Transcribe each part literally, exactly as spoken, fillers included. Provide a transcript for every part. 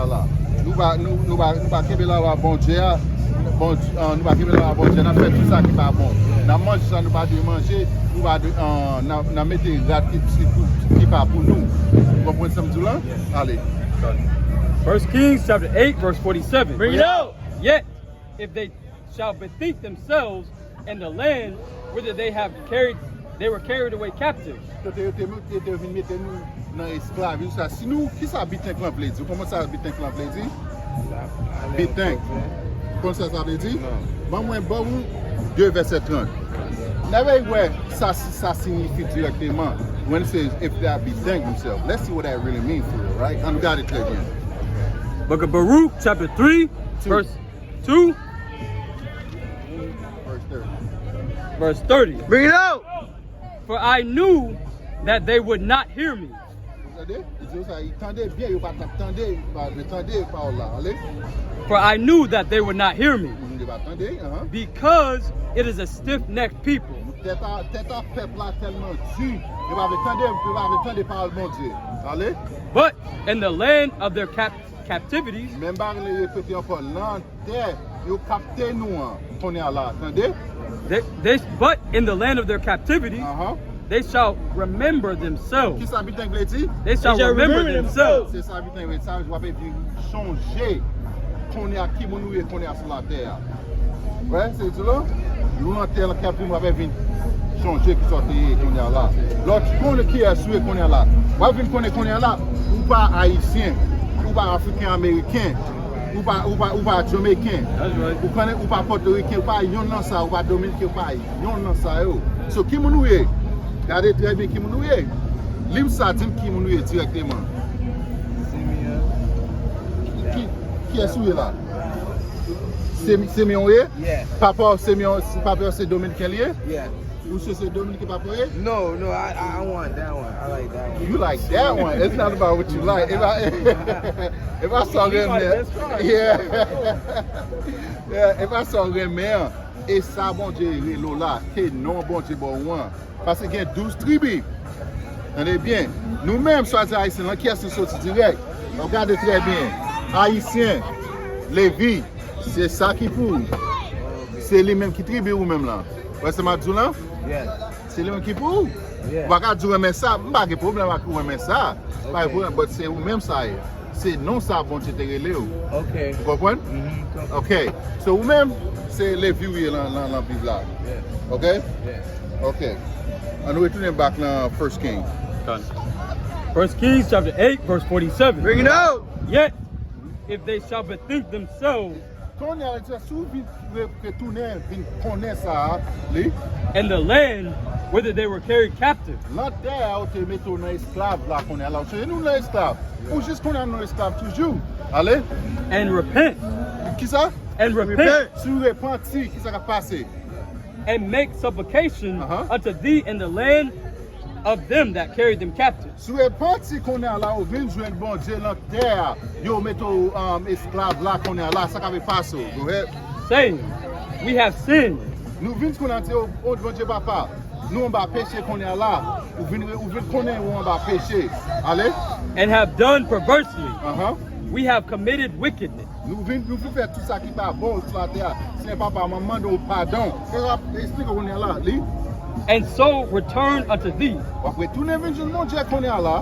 a la. Nou pa, nou, nou pa, nou pa kenbe lalwa Bondye a. Bondye, ah, nou pa kenbe lalwa Bondye a. N ap fè tout sa ki pa bon. N ap manje sa nou pa dwe manje. Nou pa dwe, ah, n ap, n ap mete rad ki, ki, ki pa pou nou. Ou konprann sa m di w la? Ale. First Kings chapter eight, verse forty-seven. Bring it out. Yet, if they shall bethink themselves in the land whither they have carried, they were carried away captive. Kote yo te, yo te vin mete nou nan esklav. Yo sa, si nou, ki sa bethink lan vle di? Ou konprann sa bethink lan vle di? Bethink. Ou konn sa sa vle di? Ban mwen, ban mwen de vèsè trant. N a wè sa, sa siyifi dirèkteman. When it says, if they bethink themselves. Let's see what that really means for you, right? Ann gade trè byen. Book of Baruch, chapter three, verse two, Verse thirty. verse thirty. Bring it out. For I knew that they would not hear me. Tande? Li di yo sa, li tande byen, yo pa t ap tande, yo pa vle tande pawòl la. Ale? For I knew that they would not hear me, Moun yo pa tande, ahan. Because it is a stiff necked people. Tèt a, tèt a pèp la tèlman di, yo pa vle tande, yo pa vle tande pawòl Bondye. Ale? But in the land of their cap- captivities, Menm bagay yo répete ankò, nan tè yo kapte nou an, kounye a la, tande? they, they, but in the land of their captivities, Ahan. they shall remember themselves. Ki sa bethink vle di? They shall They shall remember remember themselves. Se sa bethink vle di, sa w ap vin chonje kounye a ki moun ou ye kounye a sou latè a. Wè, se di la, nou nan tè la k ap vin, w ap vin chonje ki sa w te ye kounye a la. Lè w konnen kiyès ou ye kounye a la, w ap vin konnen kounye a la, ou pa ayisyen, ou pa afriken ameriken. Ou pa, ou pa, ou pa Jamaican. Ou konnen, ou pa Pòtoriken, ou pa yonn nan sa, ou pa Dominiken, ou pa yonn nan sa yo. So, ki moun ou ye? Gade trè byen ki moun ou ye. Li m sa, di m ki moun ou ye dirèkteman. Ki, kiyès ou ye la? Semi-, Semyon ou ye? Papa w Semyon, papa w se Dominiken li ye? Ou se, se Dominiken papa w ye? No, no, I, I, I want that one. I like that one. You like that one. It's not about what you like. E pa, e pa sa w renmen. Yeah. Yeah, e pa sa w renmen an. E sa Bondye rele w la, ke non Bondye ba w an. Paske gen douz tribi. Tande byen. Nou menm, swadizan Ayisyen lan, kiyès nou soti dirèk? Ou gade trè byen. Ayisyen, Levi, se sa ki pou ou. Se li menm ki tribi ou menm lan. Ou wè sa m ap di w lan? Se li menm ki pou ou. Ou pa ka di w renmen sa, m pa gen pwoblèm ak ou renmen sa. Pa gen pwoblèm, but se ou menm sa ye. Se non sa Bondye te rele w. Ou konprann? Ok. So, ou menm, se Levi ou ye lan, lan, lan Bib la. Ok? Ok. Ann nou retounen back lan First King. First Kings chapter eight, verse forty-seven. Bring it out! Yet, if they shall bethink themselves Kounye a, si w vin re-, retounen, vin konnen sa a, li. And the land whither they were carried captive. Lan tè a, ou te mete w nan esklav la, kounye a la, ou se nou nan esklav. Ou jis kounye a nan esklav toujou. Ale. And repent. Kisa? And repent. Si w repanti, kisa k ap pase? And make supplication unto thee in the land of them that carried them captive. Si w repanti kounye a la, ou vin jwenn Bondye lan tè a, yo mete w, um, esklav la kounye a la, sa k ap pase w? Go ahead. Saying, we have sinned. Nou vin kounye a di, o, o Bondye papa, nou anba peche kounye a la. Ou vin, ou vin konnen ou anba peche. Ale. And have done perversely. We have committed wickedness. Nou vin, nou vin fè tout sa ki pa bon sou latè a. Senyè papa, mwen mande w padon. E w ap esplike kounye a la, li. And so return unto thee. W ap retounen vin jwenn Bondye kounye a la.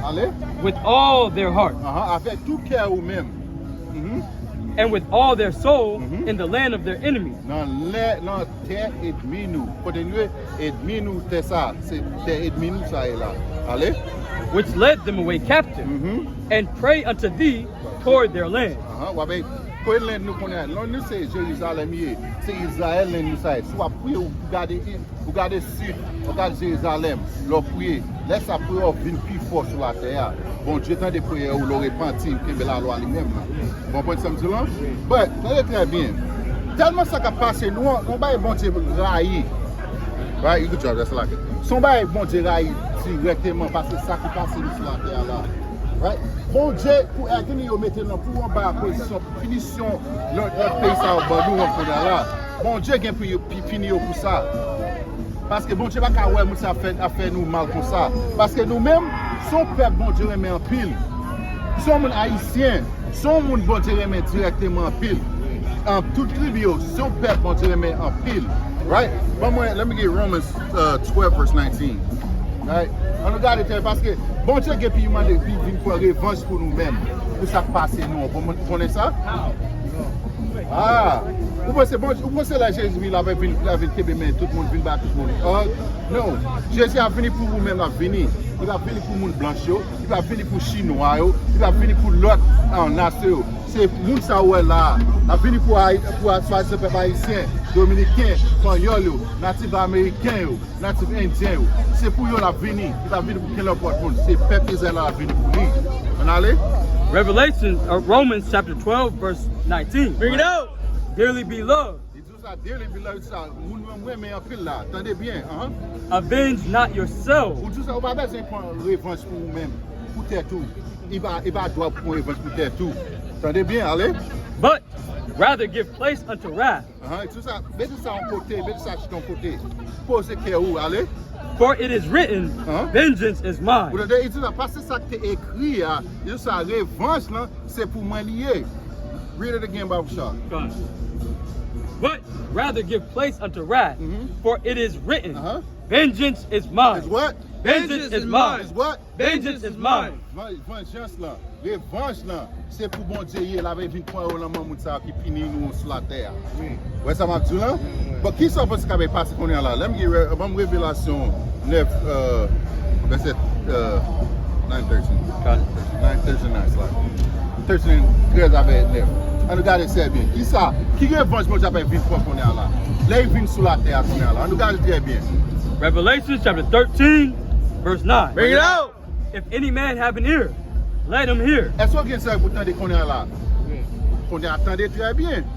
Ale. With all their heart. Aha, avèk tout kè ou menm. And with all their soul in the land of their enemies. Nan lè, nan tè ènmi nou. Kote nou ye? Ènmi nou, tè sa. Se tè ènmi nou sa ye la. Ale. Which led them away captive, and pray unto thee toward their land. Aha, w ap, kote land nou konnen an? Land nou se Jerizalèm ye. Se Izrayèl land nou sa ye. Si w ap priye, ou gade, ou gade sid, ou gade Jerizalèm, lè w priye. Lè sa priye w vin pi fò sou latè a. Bondye tande priyè ou, lè w repanti, ou kenbe lalwa li menm nan. Ou konprann sa m di w lan? But, tande trè byen. Tèlman sa k ap pase nou an, yon bagay Bondye rayi. Right? You can try, that's like it. Se yon bagay Bondye rayi dirèkteman, paske sa ki pase nou sou latè a la. Right? Bondye, pou ènmi yo mete l nan pou anba pozisyon, pinisyon, lòt, lòt peyi sa yo ban nou an kounye a la. Bondye gen pou yo pi-, pini yo pou sa. Paske Bondye pa ka wè moun sa fè, ap fè nou mal konsa. Paske nou menm, se yon pèp Bondye renmen anpil. Se yon moun ayisyen, se yon moun Bondye renmen dirèkteman anpil. An tout tribi yo, se yon pèp Bondye renmen anpil. Right? Ban mwen, let me get Romans, uh, twelve verse nineteen. Right? Ann nou gade trè, paske Bondye gen pou l mande, pou l vin pran revanj pou nou menm. Pou sa k pase nou an. Bon, moun konnen sa? Ah, ou panse bon, ou panse lè Jezi vini, l ap vin, l ap vin kenbe men tout moun, vin ba tout moun? Ah, non. Jezi ap vini pou ou menm, l ap vini. Li p ap vini pou moun blanch yo, li p ap vini pou chinwa yo, li p ap vini pou lòt, ah, nasyon yo. Se moun sa ou wè la a. L ap vini pou Ayi-, pou a-, swadizan pèp ayisyen, dominiken, panyòl yo, natif ameriken yo. Natif endyen yo. Se pou yo l ap vini. Li p ap vini pou kenlòt moun. Se pèp Izrayèl la l ap vini pou li. Ann ale. Revelation, uh, Romans chapter twelve, verse nineteen. Bring it out. Dearly beloved. Li di sa, dearly beloved, sa, moun mwen renmen anpil la. Tande byen, hein? Avenge not yourself. Ou di sa, ou pa bezwen pran revanj pou ou menm, pou tèt ou. Li pa, li pa dwa pou pran revanj pou tèt ou. Tande byen, ale. But rather give place unto wrath. Ahan, e tou sa, mete sa yon kote, mete sa chita yon kote. Poze kè ou, ale. For it is written, vengeance is mine. Ou tande, e tou sa, paske sa k te ekri a, e tou sa, revanj lan, se pou mwen li ye. Read it again, Baba Chak. But rather give place unto wrath, for it is written, vengeance is mine. Is what? Vengeance is mine. Is what? Vengeance is mine. Van-, vanjans lan, revanj lan, se pou Bondye ye, l ap vin pran yo nan men moun sa yo ki pini nou sou latè a. Wi. Wè sa m ap di w lan? Wi, wi. Bon, kisa w panse k ap pase kounye a la? Lè m gen rè-, ban m Revelasyon nèf, euh, vèsè, euh, nine thirteen. Nine thirty-nine, sorry. Thirteen, trèz avè nèf. Ann nou gade trè byen. Kisa? Ki revanj Bondye ap vin pran kounye a la? Lè li vin sou latè a kounye a la. Ann nou gade trè byen. Revelation chapter thirteen, verse nine. Bring it out! If any man have an ear, let him hear. Èske w gen zòrèy pou tande kounye a la? Kounye a, tande trè byen.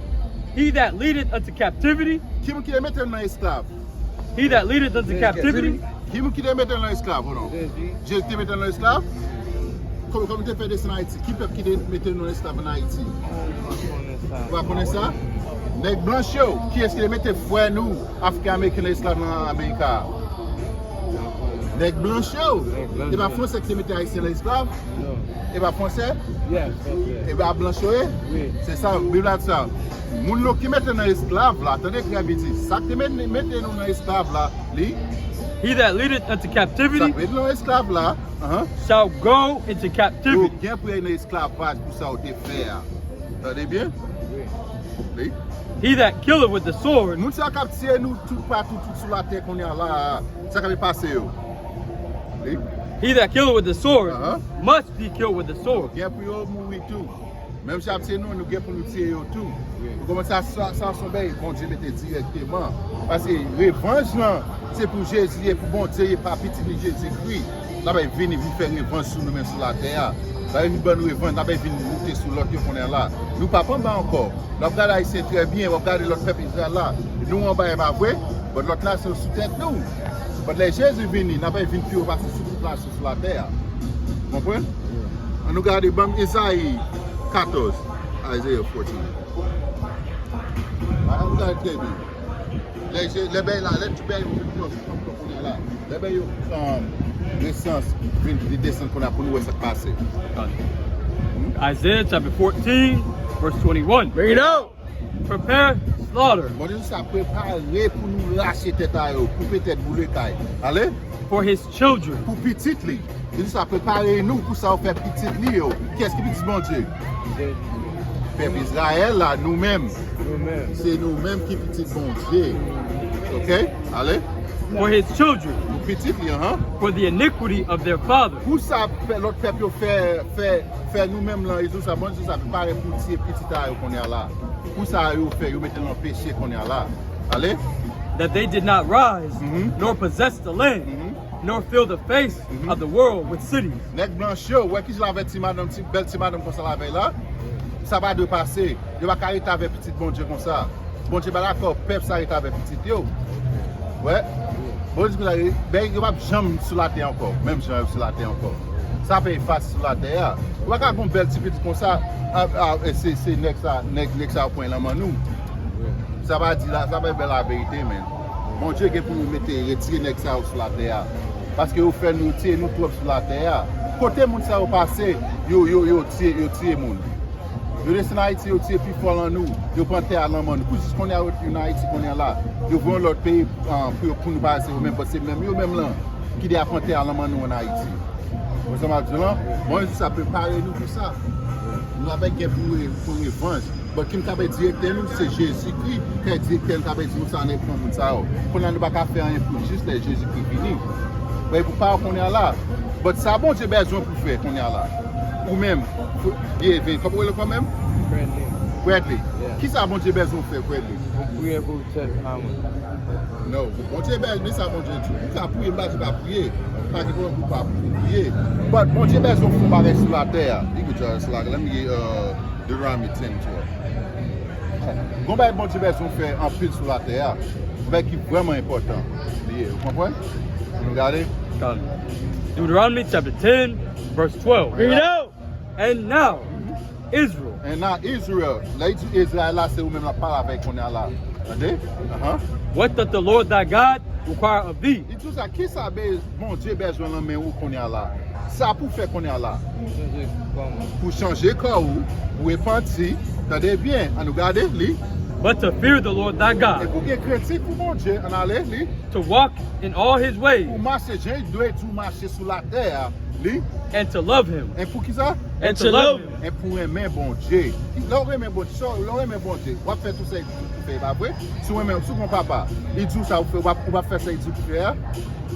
He that leadeth unto captivity. Ki moun ki te mete nou nan esklav? He that leadeth unto captivity. Ki moun ki te mete nou nan esklav, ou non? Jezi. Jezi te mete nou nan esklav? Kòman, kòman te fè desann Ayiti? Ki pèp ki te mete nou nan esklav ann Ayiti? Ou pa konnen sa? Nèg blanch yo. Kiyès ki te mete frè nou Afriken Ameriken nan esklav nan Amerika? Nèg blanch yo. E pa fransè ki te mete Ayisyen nan esklav? E pa fransè? E pa blanch yo ye? Se sa Bib la di sa. Moun nou ki mete nan esklav la, tande trè byen, sa k te mete, mete nou nan esklav la, li. He that leadeth unto captivity. Sa k mete nou nan esklav la, shall go into captivity. Yo gen pou y al nan esklavaj pou sa yo te fè a. Tande byen? Li. He that killeth with the sword. Moun sa k ap tiye nou tout patou, tout sou latè kounye a la, sa k ap pase yo? Li. He that killeth with the sword must be killed with the sword. Gen pou yo mouri tou. Menm si y ap tiye nou, nou gen pou nou tiye yo tou. Ou konprann sa? Sa, sa se yon bagay Bondye mete dirèkteman. Paske revanj lan, se pou Jezi e pou Bondye e pa Pitit li Jezikri. L ap vini, vin fè revanj sou nou menm sou latè a. L ap vin ban nou revanj, l ap vin moute sou lòt yo kounye a la. Nou p ap anba ankò. Lè w ap gade Ayisyen trè byen, w ap gade lòt pèp Izrayèl la. Nou anba, e pa vre? But lòt nasyon sou tèt nou. But lè Jezi vini, n ap vin pi wo pase sou tout nasyon sou latè a. Konprann? Ann nou gade, ban m Ezayi katòz. Isaiah fourteen. Ann nou gade trè byen. Lè je, lè bèy la, lè tout bèy yo vin pran, pran, pran kounye a la. Lè bèy yo, um, nesans vin, vin desann kounye a pou nou wè sa k pase. Isaiah chapter fourteen, verse twenty-one. Bring it out! Prepare slaughter. Bondye di sa, prepare pou nou rache tèt a yo, koupe tèt, boule kay. Ale. For his children. Pou pitit li. Li di sa, prepare nou pou sa yo fè pitit li yo. Kiyès ki pitit Bondye? Pèp Izrayèl la, nou menm. Nou menm. Se nou menm ki pitit Bondye. Ok? Ale. For his children. Pou pitit li, anhan. For the iniquity of their father. Pou sa pè-, lòt pèp yo fè, fè, fè nou menm lan, li di sa, Bondye di sa, prepare pou tiye pitit a yo kounye a la. Pou sa yo fè, yo mete nan peche kounye a la. Ale. That they did not rise, nor possess the land, nor fill the face of the world with cities. Nèg blanch yo, wè kijan l avè ti madanm, ti, bèl ti madanm konsa l avè l la? Sa pa dwe pase. Yo pa ka rete avè pitit Bondye konsa. Bondye pa dakò pèp sa rete avè pitit yo. Wè. Bondye di konsa, ben, yo p ap janm sou latè ankò, menm jan yo sou latè ankò. Sa ap efase sou latè a. Ou pa ka gon bèl ti pitit konsa, a, a, e se, se nèg sa, nèg, nèg sa yo pran lan men nou. Sa pa di la, sa pa bèl laverite, men. Bondye gen pou mete, retire nèg sa yo sou latè a. Paske yo fè nou tiye nou twòp sou latè a. Kote moun sa yo pase, yo, yo, yo tiye, yo tiye moun. Yo desann Ayiti, yo tiye pi fò lan nou. Yo pran tè a lan men nou. Pou jis kounye a, yo vin Ayiti kounye a la. Yo voye yon lòt peyi, ah, pou yo, pou nou pase yo menm, paske menm yo menm lan ki deja pran tè a lan men nou ann Ayiti. Ou konprann sa m ap di w lan? Bondye di sa, prepare nou pou sa. Nou ap gen pou re-, pou revanj. But ki m ta bay direktè nou, se Jezikri. Kè direktè nou ta bay di nou sa, ann pran moun sa yo. Kounye a nou pa ka fè anyen pou jis lè Jezikri vini. Bay pou pa w kounye a la. But sa Bondye bezwen pou fè kounye a la. Ou menm, Byen, kòman w rele kò menm? Bradley. Bradley. Yeah. Kisa Bondye bezwen w fè, Bradley? Pou priye pou tèt a moun. No, Bondye bezwen, men sa Bondye di. Ou ka priye, m pa di w pa priye. Pa gen pwoblèm pou w pa priye. But Bondye bezwen w fè yon bagay sou latè a. Li gen sou latè. Let me get, uh, Deuteronomy ten twelve. Gon bagay Bondye bezwen w fè anpil sou latè a. Yon bagay ki vrèman enpòtan. Li ye, ou konprann? Ann nou gade. Deuteronomy chapter ten, verse twelve. Read it out. And now, Israel. And now, Israel. Lè li di Izrayèl la, se ou menm l ap pale avèk kounye a la. Tande? Ahan. What doth the Lord thy God require of thee? Li di sa, kisa be-, Bondye bezwen lan men ou kounye a la? Sa pou fè kounye a la? Pou chanje kò w. Pou chanje kò ou, pou repanti. Tande byen, ann nou gade, li. But to fear the Lord thy God. E pou gen krentif pou Bondye, ann ale, li. To walk in all his ways. Pou mache jan li dwe di w mache sou latè a. Li? And to love him. E pou ki sa? And to love him. E pou renmen Bondye. Lè w renmen Bondye, so, lè w renmen Bondye, w ap fè tout sa li di w pou fè, e pa vre? Si w renmen, si w gen yon papa, li di w sa ou fè, w ap, w ap fè sa li di w pou fè a?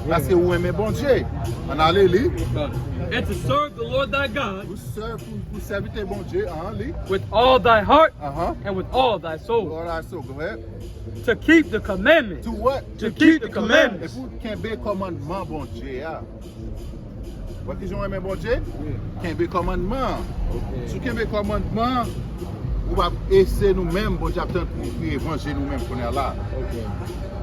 Paske ou renmen Bondye. Ann ale li. And to serve the Lord thy God Pou sèv, pou, pou sèvitè Bondye an, li. With all thy heart Ahan. And with all thy soul. All thy soul, go ahead. To keep the commandments. To what? To keep the commandments. E pou kenbe kòmandman Bondye a. Wè kijan w renmen Bondye? Wi. Kenbe kòmandman an. Ok. Si w kenbe kòmandman an, ou p ap, e se nou menm, Bondye ap tann pou li revanje nou menm kounye a la. Ok.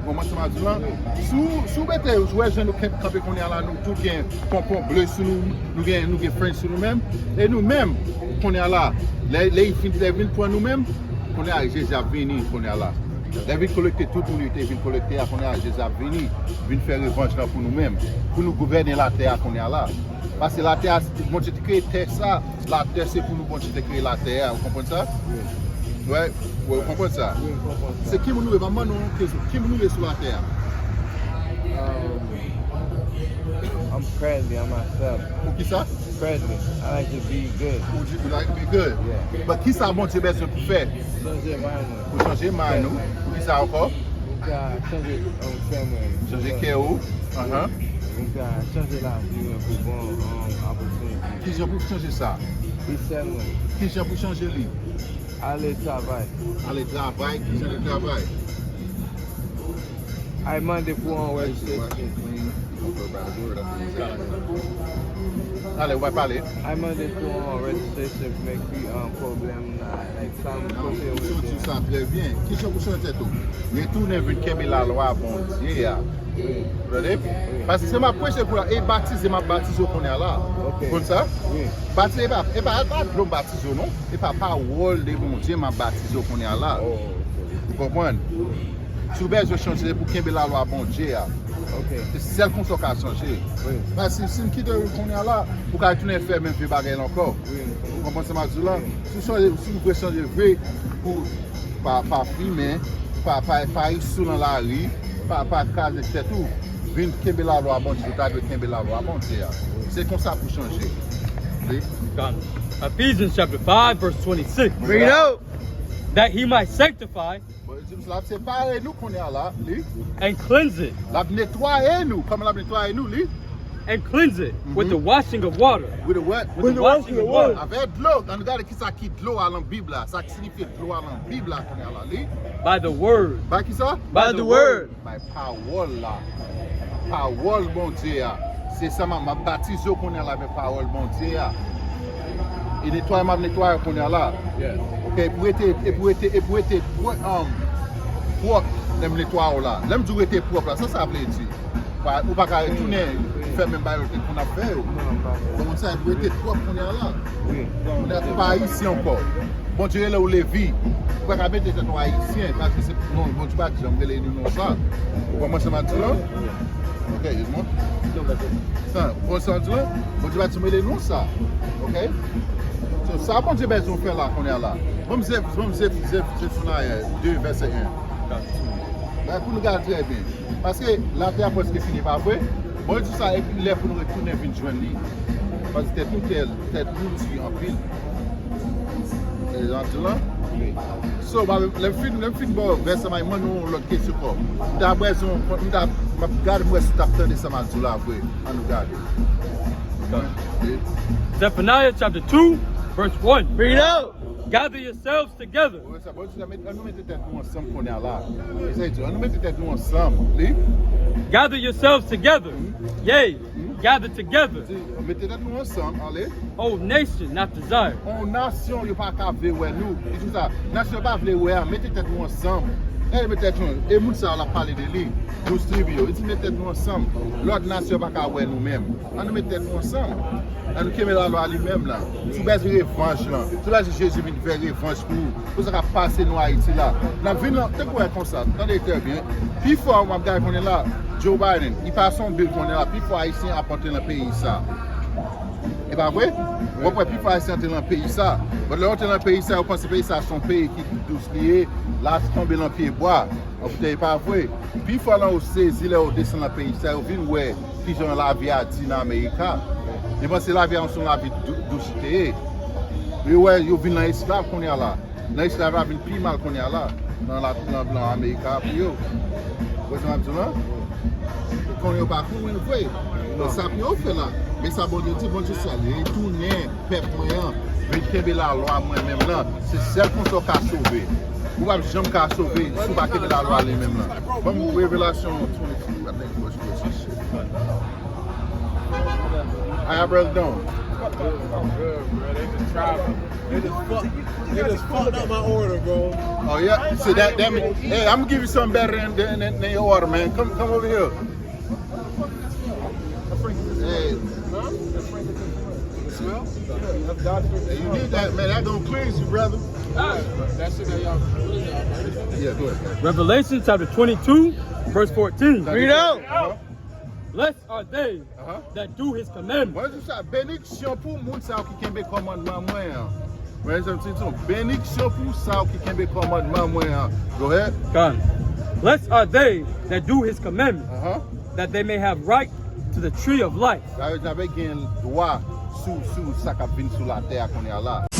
Ou konprann sa m ap di w lan? Wi. Si w, si w mete, ou wè jan nou kanpe kounye a la, nou tout gen ponpon ble sou nou, nou gen, nou gen french sou nou menm. E nou menm, kounye a la, lè, lè li fin, lè vin pran nou menm, kounye a Jezi ap vini kounye a la. Lè vin kolekte tout moun li te vin kolekte a, kounye a Jezi ap vini, vin fè revanj lan pou nou menm, pou nou gouvène latè a kounye a la. Paske latè a, Bondye te kreye tè sa, latè se pou nou Bondye te kreye latè a, ou konprann sa? Wi. Wè, wè, ou konprann sa? Wi, m konprann sa. Se ki moun ou ye? M ap mande w yon kesyon. Ki moun ou ye sou latè a? Um, I'm friendly, I'm myself. Pou ki sa? Friendly. I like to be good. Ou di, you like to be good? Yeah. But ki sa Bondye bezwen pou fè? Chanje may mwen. Pou chanje may nou? Pou ki sa ankò? Pou ka chanje, um, kè mwen. Chanje kè ou? Ahan. Pou ka chanje lavi mwen pou bon, um, opportunity. Ki jan pou chanje sa? Li sèl mwen. Ki jan pou chanje li? Ale travay. Ale travay, ki jan de travay? Ay mande pou yon registration. Ale, w ap pale. Ay mande pou yon registration pou mèt ki an pwoblèm nan, like, sa m kote ou di sa trè byen. Ki jan pou chanje tèt ou? Retounen vin kenbe lalwa Bondye a. Tande? Paske se m ap preche pou la, e batize, m ap batize w kounye a la. Ok. Konn sa? Wi. Batize, e pa, e pa, e pa dlo m batize w, non. E pa pawòl de Bondye m ap batize w kounye a la. Oh, ok. Ou konprann? Si w bezwen chanje, se pou kenbe lalwa Bondye a. Ok. Se sèl konsa w ka chanje. Wi. Paske si, si m kite w kounye a la, ou ka retounen fè menm vye bagay la ankò. Wi. Ou konprann sa m ap di w lan? Wi. Si w chanje, si w vle chanje vre, pou pa, pa fimen, pa, pa, pa sou nan lari, pa, pa kraze tèt ou, vin kenbe lalwa Bondye, ou ta dwe kenbe lalwa Bondye a. Se konsa pou chanje. Wi. Ephesians chapter five, verse twenty-six. Bring it out. That he might sanctify Bon, li di m sa, l ap separe nou kounye a la, li. And cleanse it. L ap netwaye nou. Kòman l ap netwaye nou, li? And cleanse it with the washing of water. With the what? With the washing of water. Avèk dlo. Ann gade ki sa ki dlo a nan Bib la. Sa ki siyifye dlo a nan Bib la kounye a la, li. By the word. By ki sa? By the word. Bay pawòl la. Pawòl Bondye a. Se sa m ap, m ap batize w kounye a la avèk pawòl Bondye a. E netwaye m ap netwaye w kounye a la. Yes. Ok, e pou rete, e pou rete, e pou rete pwo-, um, pwòp lè m netwaye w la. Lè m di w rete pwòp la, sa sa vle di? Pa, ou pa ka retounen fè menm bagay ou te konn ap fè yo. Non, m pa fè. Bon, sa, e pou rete pwòp kounye a la. Wi. Kounye a, ou pa ayisyen ankò. Bondye rele w Levi. Ou pa ka mete tèt ou ayisyen, paske se, non, Bondye pa t janm rele nou non sa. Ou konprann sa m ap di w lan? Ok, excuse-moi. Sa, ou konprann sa m ap di w lan? Bondye pa t janm rele nou sa. Ok? So, sa Bondye bezwen w fè la, kounye a la. Ban m Zef-, ban m Zef-, Zef-, Zefanaya de vèsè en. Bay pou nou gade trè byen. Paske latè a prèske fini, pa vre? Bon, di sa, epi lè pou nou retounen vin jwenn li. Paske tèt nou tèl, tèt nou di anpil. E jan di lan? So, ba, lè m fin, lè m fin ba w vèsè, m a mande w yon lòt kesyon kò. M ta bezwen, m ta, m ap gade, m wè si w t ap tande sa m ap di w la vre. Ann nou gade. Zephaniah chapter two, verse one. Bring it out. Gather yourselves together. Bon, sa, bon, sa, met, ann nou mete tèt nou ansanm kounye a la. Sa vle di, ann nou mete tèt nou ansanm, li. Gather yourselves together. Yea, gather together. Di, mete tèt nou ansanm, ale. O nation not desired. On nasyon, yo pa ka vle wè nou. Li di sa, nasyon pa vle wè a, mete tèt nou ansanm. E mete tèt nou, e moun sa yo l ap pale de li. Douz tribi yo, li di mete tèt nou ansanm. Lòt nasyon pa ka wè nou menm. Ann nou met tèt nou ansanm. Ann nou kenbe lalwa li menm lan. Si w bezwen revanj lan, si w bezwen Jezi vin fè revanj pou ou, pou sa k ap pase nou Ayiti la. N ap vin lan, tankou wè konsa, tande trè byen. Pifò, m ap gade kounye la, Joe Biden, li pase yon bil kounye la, pifò Ayisyen ap antre nan peyi sa. E pa vre? W ap wè pifò Ayisyen antre nan peyi sa. Bon, lè yo antre nan peyi sa, yo panse peyi sa se yon peyi ki dous li ye, laj tonbe nan pye bwa. Anfèt, e pa vre. Pifò nan yo sezi lè yo desann nan peyi sa, yo vin wè kijan lavi a di nan Amerika. Yo panse lavi a se yon lavi dou- dous li te ye. Yo wè, yo vin nan esklav kounye a la. Nan esklav la vin pi mal kounye a la. Nan la, nan, nan Amerika pou yo. Ou konprann sa m ap di w lan? Konnen yo pa konnen vre. Men sa pou yo fè la. Men sa Bondye di, Bondye se al retounen pèp mwen an. Vin kenbe lalwa mwen menm lan. Se sèl konsa w ka sove. Ou p ap janm ka sove si w pa kenbe lalwa li menm lan. Ban m Revelasyon twenty-two, I think, verse fourteen. How y'all brothers doing? I'm good, bro. They just dropped. They just fucked. They just fucked up my order, bro. Oh yeah. See that? That mean, hey, I'm gonna give you something better than than, than, than your order, man. Come come over here. Hey. Huh? Smell? Hey, you need that, man. That gonna cleanse you, brother. Ah, that shit that y'all. Yeah, go ahead. Revelation chapter twenty-two, verse fourteen. Read out. Uh-huh. Blessed are they Uh-huh. that do his commandments. Mwen di sa, benediksyon pou moun sa yo ki kenbe kòmandman mwen an. Mwen di sa, benediksyon pou sa yo ki kenbe kòmandman mwen an. Go ahead. Kan. Blessed are they that do his commandments, Uh-huh. that they may have right to the tree of life. Sa yo ap gen dwa sou, sou sa k ap vin sou latè a kounye a la.